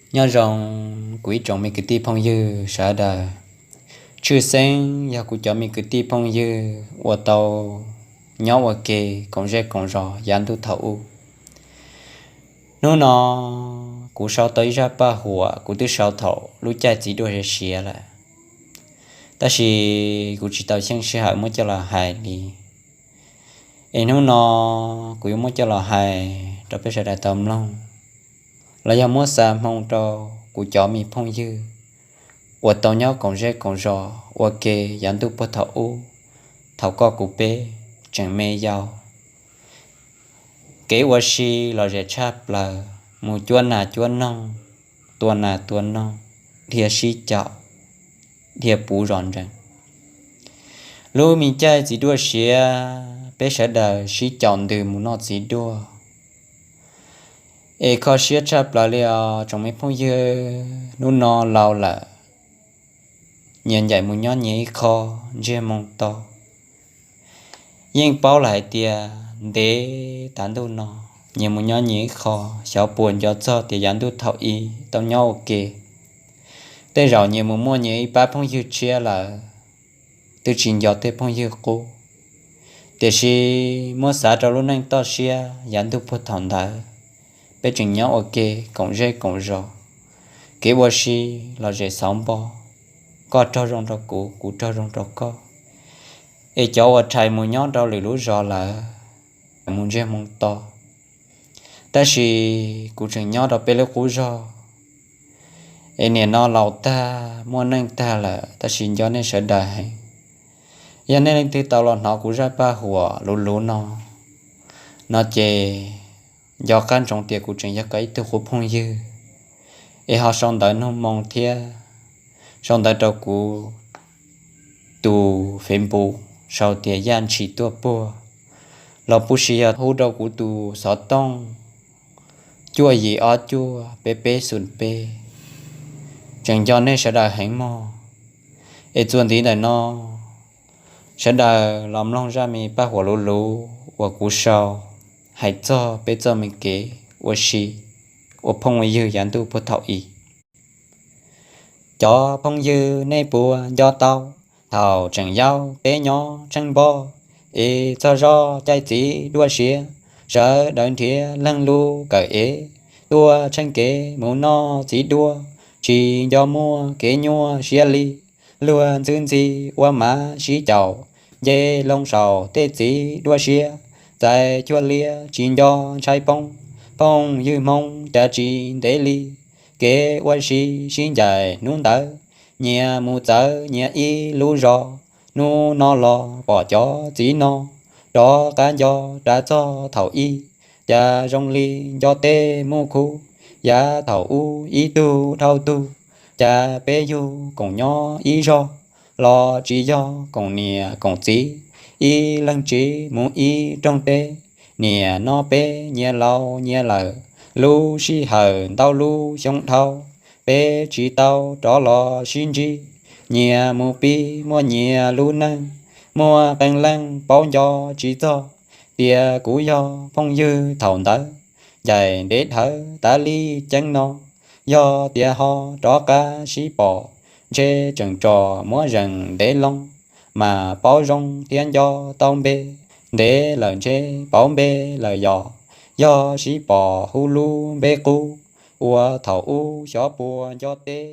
Nyob zoo kuv ib tsoom me kwv tij phooj ywg sawv daws, tshwj xeeb yog kuv cov me kwv tij phooj ywg uas tau nyob ua ke koom zej koom zos yav ntuj thaum ub. Hnub no kuv sau tau ib zaj paj huam, kuv twb sau thaum lub caij txiv duaj siav siav lawm, tab sis kuv tsis tau xyeej sij hawm muab coj los hais li. Es hnub no kuv yuav muab coj los hais rau peb sawv daws tau mloog, los yog muab xa hmoo rau kuv cov me phooj ywg uas tau nyob koom zej koom zos ua ke yav ntuj puag thaum ub, thaum koj kuv peb tseem me yau. Kev ua si los zem tshaj plaws, mus cuab nas cuab noog, tua nas tua noog, dhia sib caum, dhia puv zos ntsees. Lub me caij txiv duaj siav, peb sawv daws sib caum ntws mus noj txiv duaj. Es kho siab tshaj plaws li os tsoom me phooj ywg, hnub no laus lawm, nyias ncaim mus nyob nyias ib qho, ntsiag moo to. Yeej paub lawm hais tias ntev tav ntuj no nyias mus nyob nyias ib qho, xyov puas nco txog tias yav ntuj thaum i tau nyob ua ke. Tej zaum nyias mus muaj nyias ib pab phooj ywg tshiab lawm, twb tsis nco tej phooj ywg qub. Tiam sis muab xav rau lub neej toj siab yav ntuj puag thaum ntawd, peb tseem nyob ua ke koom zej koom zos, kev ua si los zem xauv npo, koj raug zoo rau kuv, kuv raug zoo rau koj. Es cov uas rhais mus nyob rau lwm lub zos lawm, mus ntsiag moo to. Tab sis kuv tseem nyob rau peb lub qub zog. Es nim no laus tag muaj neej tag lawm, tab sis nco nej sawv daws heev. Yog nej leej twg tau los hnov kuv zaj paj huam luv luv no, no ces nco qab ntsoov tias kuv tseem yog koj ib tug qub phooj ywg, es ho sau ntawv nug moo thiab, sau ntawv rau kuv tus Facebook sau tias Yaj Ntshis Tuaj Puag, los puas sis yog hu rau kuv tus xov tooj cuaj yim ob cuaj peb peb xoom peb. Tseem nco nej sawv daws heev mog. Es txuas ntxiv ntawm no, sawv daws los mloog zaj me paj huam luv luv uas kuv sau hais txog peb txoj me kev ua si ua phooj ua ywg yav ntuj puag thaum i. Cov phooj ywg nej puas nco tau, thaum tseem yau peb nyob tsheej npog, es txog zog caij txiv duaj siav, sawv daws nrhiav leej lub kawm ev, tuaj tsheej kev mus noj txiv duaj, tsis nco muaj kev nyuaj siab li. Luag ntxwb ntxi ua mav sib caum, nce loo saum tej txiv duaj siav, txais cuaj liab tsis nco ntshai poob, phooj ywg Hmoob cas tsis ntev li. Kev ua si sib ncaim hnub ntawd, nyias mus txawv nyias ib lub zos, hnub no los pom cov txiv no, rov qab nco rau txog thaum i, cas zoo li nco tej muj khub, yav thaum ub ib tug dhau tug, cas peb yug koom nyob ib zog, los tsis yog koom niam koom txiv, ib leeg tsiv mus ib rooj teb, niam no peb nyias laus nyias lawm, lub sij hawm ntau lub xyoo dhau, peb tsis tau rov los sib ntsib, nyias mus pib muaj nyias lub neej, muaj qee leej paub nco tsis txog, tias kuv yog phooj ywg thaum ntawd, ncaim ntev dhawv tas li ceeb no, yog tias ho rov qab sib pom, ntshe tseem tso muab zeem ntev loo, mas paub zoo thiab nco tau npe, ntev lawm ntshe pauv npe lawm yom, yog sib pom hu lub npe qub, ua thaum ub xyov puas nco teb.